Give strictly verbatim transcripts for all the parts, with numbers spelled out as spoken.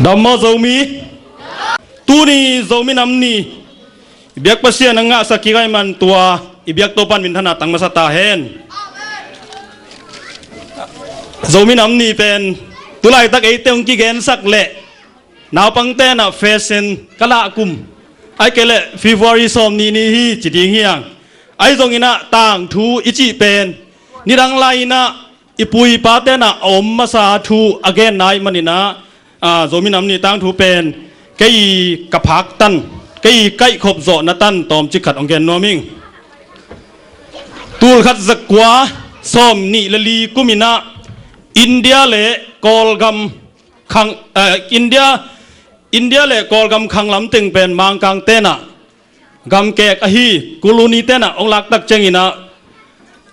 Dam maw Zomi? Tuni Zomi Nam Ni i biak Pasian a ngahsak kik ahih man tua i biak Topa'n minthanna tang masa ta hen. Zomi Nam Ni pen tulaitak eite hong kigensak leh naupangte in ah fashion ka lah kum, ahih kei leh February sawmnih ni hi ci ding hi hang. Ahi zongin ah tangthu i cih pen nidang lai-in ah i pu i pate in ah a om masa thu a genna ahih manin ah, ah, Zomi Nam Ni tangthu pen kei ka phak tan, kei kaihkhop zawhna tan tawmcik khat hong gen nuam ing. Tulkhat zakua sawmnih le li kum in ah India le Kawlgam khang, ah, India, India le Kawlgam khang lam teng pen Mangkangte in ah gamkek ahi, colony-te in ah hong laktak ciangin ah,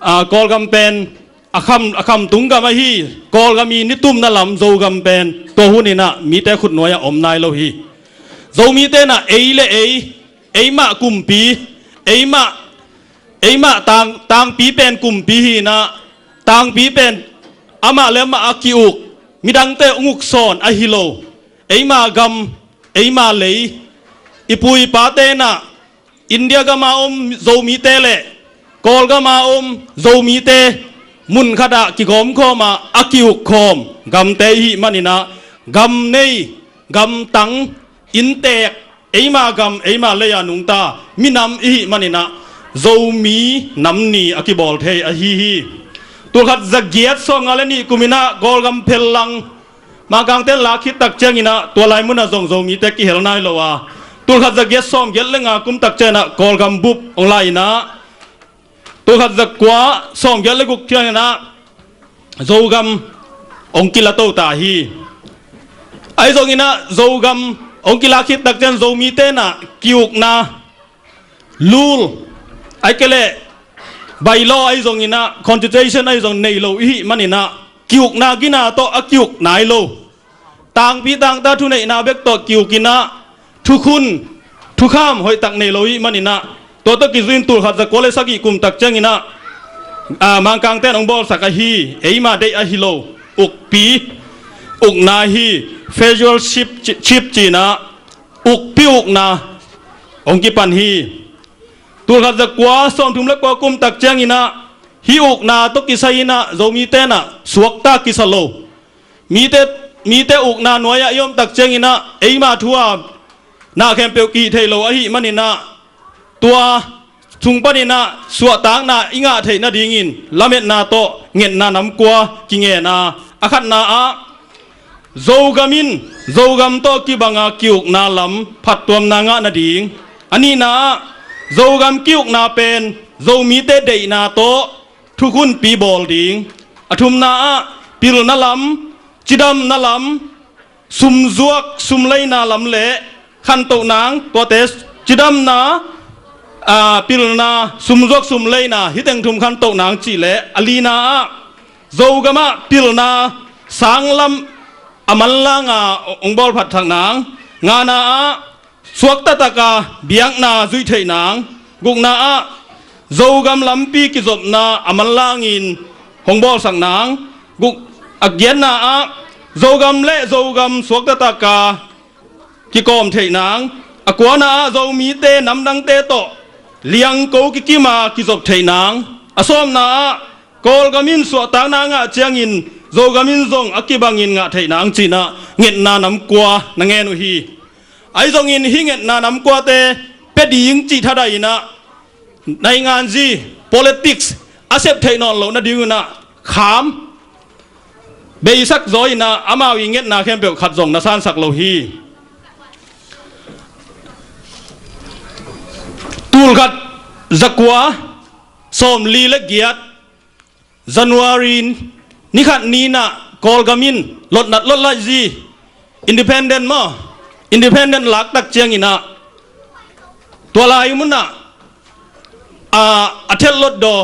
ah, Kawlgam pen a kham, a khamtung gam ahi, Kawlgam i nitumna lam Zogam pen tua hun in ah mite khutnuai-ah om nai lo hi. Zomite in ah ei le ei, eimah kumpi, eimah, eimah tang, tangpi pen kumpi hi in ah, tangpi pen amah le amah a ki-uk, midangte hong uk sawn ahi lo. Eima gam, eima lei, i pu i pate in ah India gam a om Zomite le Kawlgam a om Zomite mun khat ah kigawmkhawm a, a ki-uk khawm gamte i hih manin ah gam nei, gam tang, inntek, eima gam, eima lei-a nungta minam i hih manin ah Zomi Nam Ni a kibawl thei ahi hi. Tulkhat zagiat sawmnga le nih kum in ah Kawlgam phellang Mangkangte in lak khit tak ciangin ah tua lai mun ah zong Zomite kihel nai lo a, tulkhat zagiat sawmgiat le nga kum tak ciangin ah Kawlgam bup hong la in ah, tulkhat zakua sawmgiat le guk ciangin ah Zogam hong kila to ta hi. Ahi zongin ah Zogam hong kila khit tak ciang Zomite in ah ki-ukna lul, ahih kei leh bylaw ahi zongin ah, constitution ahi zong nei lo i hih manin ah, ki-ukna gina tawh a ki-uk nai lo. Tangpi tangta thuneihna bek tawh ki-uk in ah, thukhun, thukham hoihtak nei lo i hih manin ah, tua tawh kizui in tulkhat zakua le sagih kum tak ciangin ah, ah, Mangkangte in hong bawlsak ahi, eima deih ahi lo, ukpi, ukna hi, fellowship ci-, ship ci-in ah, ukpi ukna hong kipan hi. Tulkhat zakua sawmthum le kua kum tak ciangin ah hih ukna tawh kisai in ah Zomite in ah suakta kisa lo. Mite, mite ukna nuai-ah i om tak ciangin ah eima thu-a na khempeuh kihih thei lo ahih manin ah, tua sung panin ah suahtakna i ngah theih nadingin lametna tawh ngetna nam kua kingen a, a khatna ah Zogam in Zogam tawh kibanga ki-ukna lam phattuamna ngah nading. A nihna ah Zogam ki-ukna pen Zomite deihna tawh thukhunpi bawl ding. A thumna ah pilna lam, cidamna lam, sumzuak sumleina lam le khantoh nang, tuate cidamna, aa, pilna, sumzuak sumleina, hih teng thum khantoh nang cih le a lina ah Zogam ah pilna sanglam a manlang a hong bawlphat thak nang, ngana ah suakta taka biakna zuih theih nang, gukna ah Zogam lampi kizopna a manlangin hong bawlsak nang, guk, a giatna ah Zogam le Zogam suakta taka kikawm theih nang, a kuana ah Zomite namdangte tawh liangko kikima kizop theih nang, a sawmna ah Kawlgam in suahtakna ngah ciangin Zogam in zong a kibangin ngah theih nang cih in ah ngetna nam kua na ngen uh hi. Ahi zongin hih ngetna nam kuate pia ding cih thadai in ah nainganzi, politics a sep theih nawn loh nading un ah kham beisak zaw in ah amau i ngetna khempeuh khat zong na sansak lo hi. Tulkhat zakua sawmli le giat January ni khat ni in ah Kawlgam in lotnat lotlaih zi independent maw, independent laktak ciangin ah tua lai mun ah a, a thelh lotdaw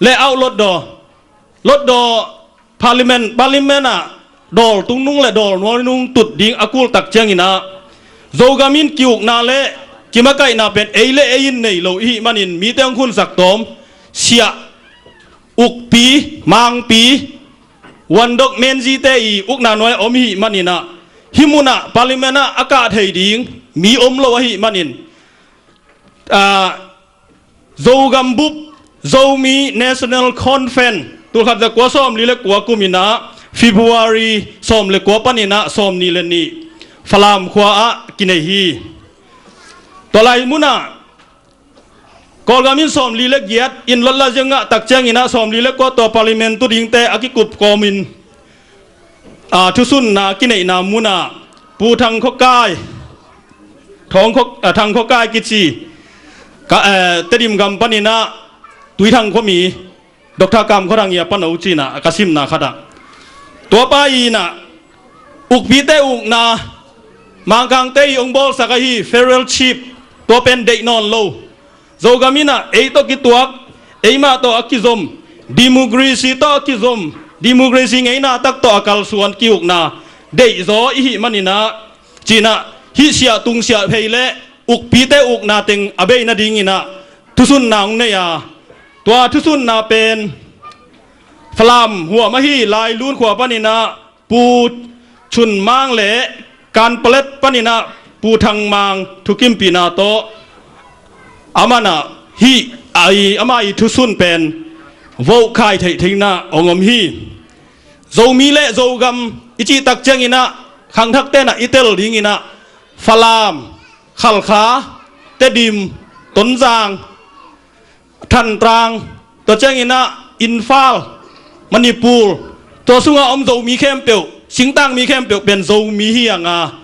le auh lotdaw, lotdaw parliament, parliament ah dawl tungnung le dawl nuainung tut ding a kultak ciangin ah Zogam in ki-ukna le kimakaihna pen ei le ei in nei lo i hih manin mite hong khunsak tawm, siah, ukpi, mangpi, wandok menzite i ukna nuai a om i hih manin ah hih munah parliament ah a kah thei ding mi om lo ahih manin, ah, Zogam bup Zomi National Conference tulkhat zakua sawmli le kua kum inah February sawm le kua paninah sawmni le nih Falam khua ah kinei hi. Tua lai munah Kawlgam in sawmli le giat in lotla ziang ngah tak cianginah sawmli le kua tua parliament tu dingte a kikup kawmin, ah, thusunna kineihna munah Pu Thang Khawkai, Thawng Khaw-, ah, Thang Khawkai kici ka, eh, Tedim gam paninah Tuithang khuami Doctor Kam Khua Thang i a pano cinah a ka simna khatah tua pa inah ukpite ukna Mangkangte i hong bawlsak ahi federal chief tua pen deih nawn lo. Zogam inah ei tawh kituak, eimah tawh a kizom, democracy tawh a kizom, democracy ngeina tak tawh a kalsuan ki-ukna deihzaw i hih maninah cinah hih siahtung siahphei le ukpite ukna teng a bei nadinginah thusunna hong nei a, tua thusunna pen Falam huam ahi Lailun khua paninah Pu Chun Mang le Kanpalet paninah Pu Thang Mang thukimpihna tawh amanah hih a i, ama i thusun pen vote khai theih theinah hong om hi. Zomi le Zogam i cih tak cianginah khangthak tenah i tel dinginah Falam, Khalkha, Tedim, Tonzang, Thantlang, tua cianginah Imphal, Manipur, tua sungah om Zomi khempeuh, singtangmi khempeuh pen Zomi hi hanga,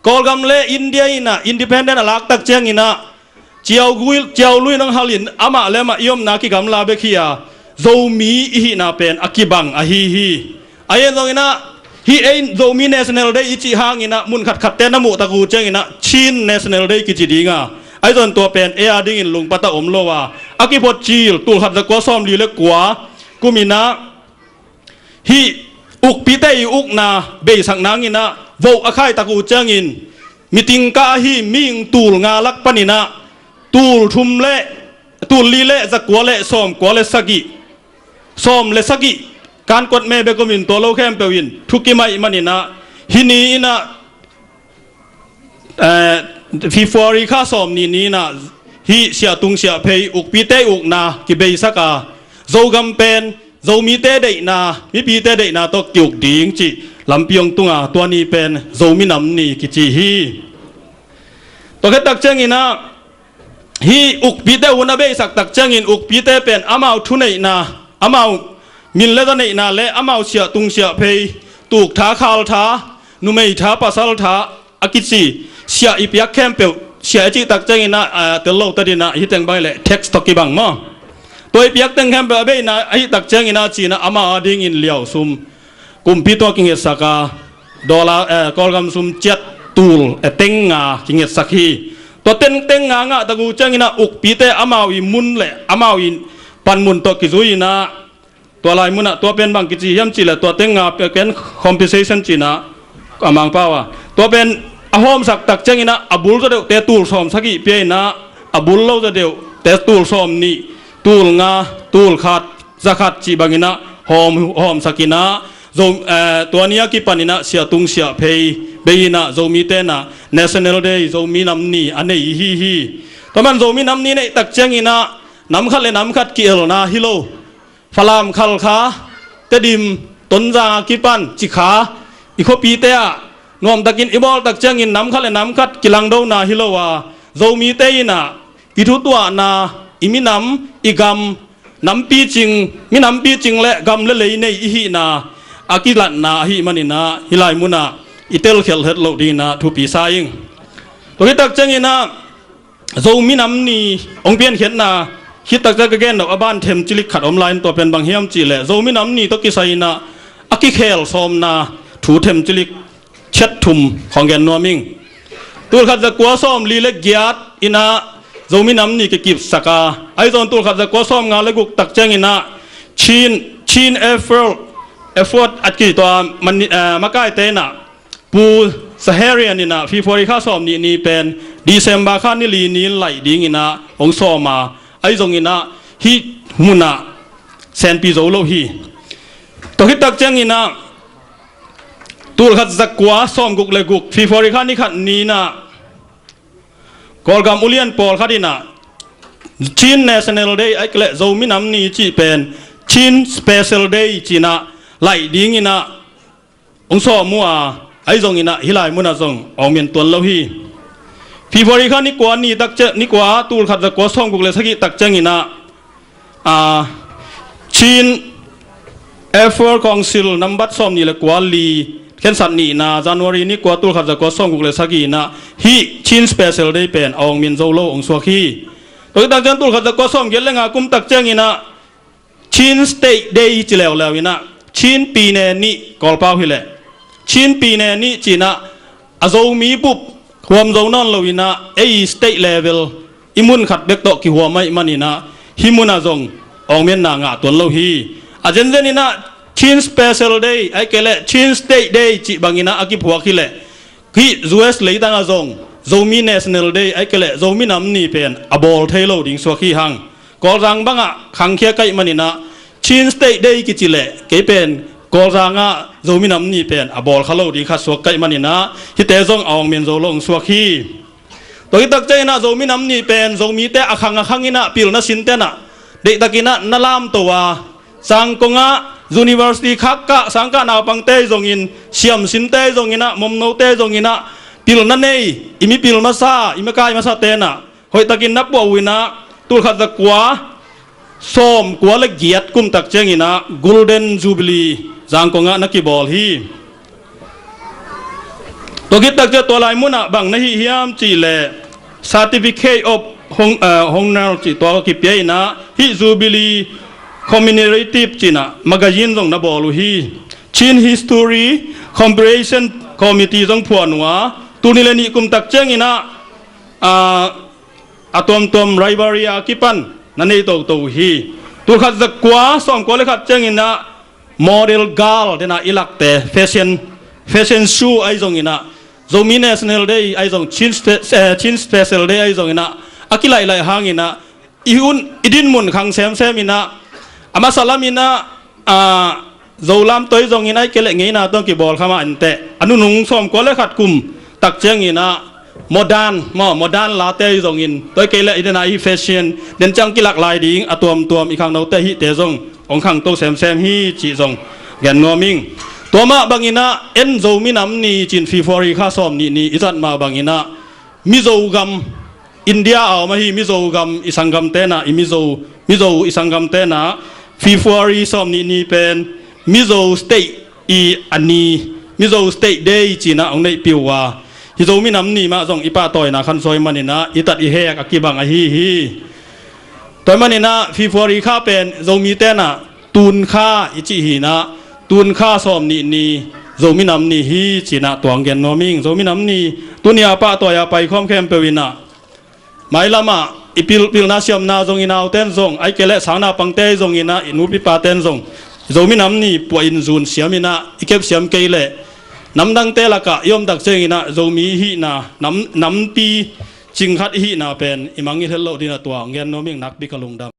Kawlgam le India inah independent a laktak cianginah ciau gui, ciau lui nang halin amah le amah i omna kigamla bek hi a, Zomi i hihna pen a kibang ahi hi. Ahi zonginah hih ei Zomi National Day i cih hanginah mun khatkhatte na muhtak uh cianginah Chin National Day kici dinga, ahi zon tua pen ei a dingin lungpata om lo a, a kiphot cil tulkhat zakua sawmli le kua kuminah hih ukpite i ukna beisak nanginah vote a khaitak uh ciangin mitingkah ahi mihing tul nga lak paninah tul thum le tul li le zakua le sawmkua le sagih, sawm le sagih, kankuat me bek omin tua lo khempeuh in thukim ahih maninah hih ni inah, eh, February kha sawmni ni inah hih siahtung siahphei ukpite ukna kibeisak a, Zogam pen Zomite deihna, mipite deihna tawh ki-uk ding cih lampi hong tunga, tua ni pen Zomi Nam Ni kici hi. Tua khit tak cianginah hih ukpite hun a beisak tak ciangin ukpite pen amau thuneihna, amau min le zaneihna le amau siahtung siahphei, tuktha khaltha, numeitha pasaltha a kici siah i piak khempeuh, siah i cih tak cianginah, ah, tel lo tadinah hih teng bang le tax tawh kibang maw? Tua i piak teng khempeuh a beina ahih tak cianginah cinah amau a dingin liau sum kumpi tua kingetsak a, dollar, eh, Kawlgam sum ciat tul, eh, teng nga kingetsak hi. Tua teng, teng nga ngahtak uh cianginah ukpite amau i mun le amau i panmun tawh kizui inah tua lai munah tua pen bang kici hiam cihleh tua teng nga pen compensation cinah a Mangpau a tua pen a hawmsak tak cianginah a bul zaw deuhte tul sawm sagih pia inah a bul lo zaw deuhte tul sawm nih, tul nga, tul khat, za khat cih banginah hawm, hawmsak inah Zo, eh, tua ni a kipaninah siahtung siahphei bei inah Zomite inah National Day, Zomi Nam Ni a nei hi hi. Tua man Zomi Nam Ni neih tak cianginah nam khat le nam khat ki-elna hi lo. Falam, Khalkha, Tedim, Tonzang a kipan Cikha i khuapite ah nuamtakin i bawl tak ciangin nam khat le nam khat kilangdona hi lo a, Zomite inah i thutuahna, i minam, i gam, nampi cing, minampi cing le gam le lei nei i hihna a kilatna ahih maninah hih lai munah i telkhialh het loh dinginah thupi sa ing. Tua hi tak cianginah Zomi Nam Ni hong piankhiatna khit tak ciang ka gen loh a ban themcilik khat om lai in tua pen bang hiam cihleh Zomi Nam Ni tawh kisai inah a kikhel sawmna thu themcilik ciat thum khawng gen nuam ing. Tulkhat zakua sawmli le giat inah Zomi Nam Ni kikipsak a, ahi zong tulkhat zakua sawmnga le guk tak cianginah Chin, Chin Effort, Effort a kici tua mani-, eh, makaite inah Pu Saharian inah February kha sawmnih ni pen December kha ni li ni in laih dinginah hong sawm a, ahi zonginah hih munah senpi zo lo hi. Tua khit tak cianginah Tulkhat zakua sawmguk le guk February kha ni khat ni-in ah Kawlgam ulian pawlkhat in ah Chin National Day ahih kei leh Zomi Nam Ni cih pen Chin Special Day ci-in ah laih dingin ah hong sawm uh a, ahi zongin ah hih lai munah zong awngmen tuan lo hi. February kha ni kua ni tak ciang, ni kua tulkhat zakua sawmguk le sagih tak ciangin ah, a, Chin Affairs Council nambat sawmnih le kua li khensat nihna January ni kua tulkhat zakua sawmguk le sagih in ah hih Chin Special Day pen awngmen zo lo hong suak hi. Tua hi tak ciang tulkhat zakua sawmgiat le nga kum tak ciangin ah Chin State Day ci leuleu in ah Chin ပြည်နယ်နေ့ Kawlpau hi leh Chin ပြည်နယ်နေ့ ci-in ah a Zomi bup huam zo nawn lo in ah ei state level i mun khat bek tawh kihuam ahih manin ah hih munah zong awngmenna ngah tuan lo hi. A zenzen in ah Chin Special Day ahih kei leh Chin State Day cih bangin ah a kiphuak hi leh hih U S leitangah zong Zomi National Day ahih kei leh Zomi Nam Ni pen a bawl thei lo ding suak hi hang. Kawlzang bangah khangkhia ka hih manin ah Chin State Day kici leh kei pen Kawlzang ah Zomi Nam Ni pen a bawl kha lo ding khat suak ka hih manin ah hihte zong awngmen zo lo hong suak hi. Tua hi tak ciangin ah Zomi Nam Ni pen Zomite a khang a khang in ah pilna sinten ah deihtakin ah na lamto a, Zangkong ah university khak kah sangkah naupangte zongin, siamsinte zongin ah, momnote zongin ah pilna nei, i mipil masa, i makai masaten ah hoihtakin na puah uh in ah tulkhat zakua sawmkua le giat kum tak ciangin ah Golden Jubilee Zangkong ah na kibawl hi. Tua khit tak ciang tua lai munah bang na hih hiam cih leh Certificate of Hon-, eh, Honor cih tua kipia in ah hih Jubilee Commemorative ci-in ah magazine zong na bawl uh hi. Chin History Comprehension Committee zong phuan uh a, tul nih le nih kum tak ciangin ah, ah, a tuamtuam library a kipan na nei toto uh hi. Tulkhat zakua sawmkua le khat ciangin ah model girl den ah i lakte fashion, fashion show ahi zongin ah Zomi National Day ahi zong Chin Spe-, eh, Chin Special Day ahi zongin ah a kilaih laih hangin ah i hun i dinmun khang semsem in ah a masa lam in ah, ah, Zolam toi zongin ahih kei leh ngeina tawh kibawl kha mah inteh a nunung sawmkua le khat kum tak ciangin ah modern, maw, modern late ahi zongin tua ahih kei leh i den ah i fashion den ciang kilak lai ding a tuamtuam i khangnote hihte zong hong khangto semsem hi cih zong gen nuam ing. Tua mah bangin ah en Zomi Nam Ni ci-in February kha sawmnih ni i zat mah bangin ah Mizo gam, India a om ahi Mizo gam i sanggamten ah, i Mizo, Mizo i sanggamten ah February sawmnih ni pen Mizo State i a ni, Mizo State Day ci-in ah hong neihpih uh a, hih Zomi Nam Ni mah zong i pahtawina khansawi manin ah i tat i hek a kibang ahi hi. Tua manin ah February kha pen Zomiten ah Tunkha i cih hi-in ah, Tunkha sawmnih ni Zomi Nam Ni hi ci-in ah tua hong gen nuam ing. Zomi Nam Ni tuni a pahtawi a paikhawm khempeuh in ah mailam ah i pil, pilna siamna zong, i nauten zong, ahih kei leh sangnaupangte zongin ah i nupipaten zong Zomi Nam Ni puahin zun siam in ah i kep siam kei leh namdangte lakah i om tak ciangin ah Zomi hihna, nam, nampi cing khat i hihna pen i mangngilh het loh dingin ah tua hong gen nuam ing. Nakpi ka lungdam.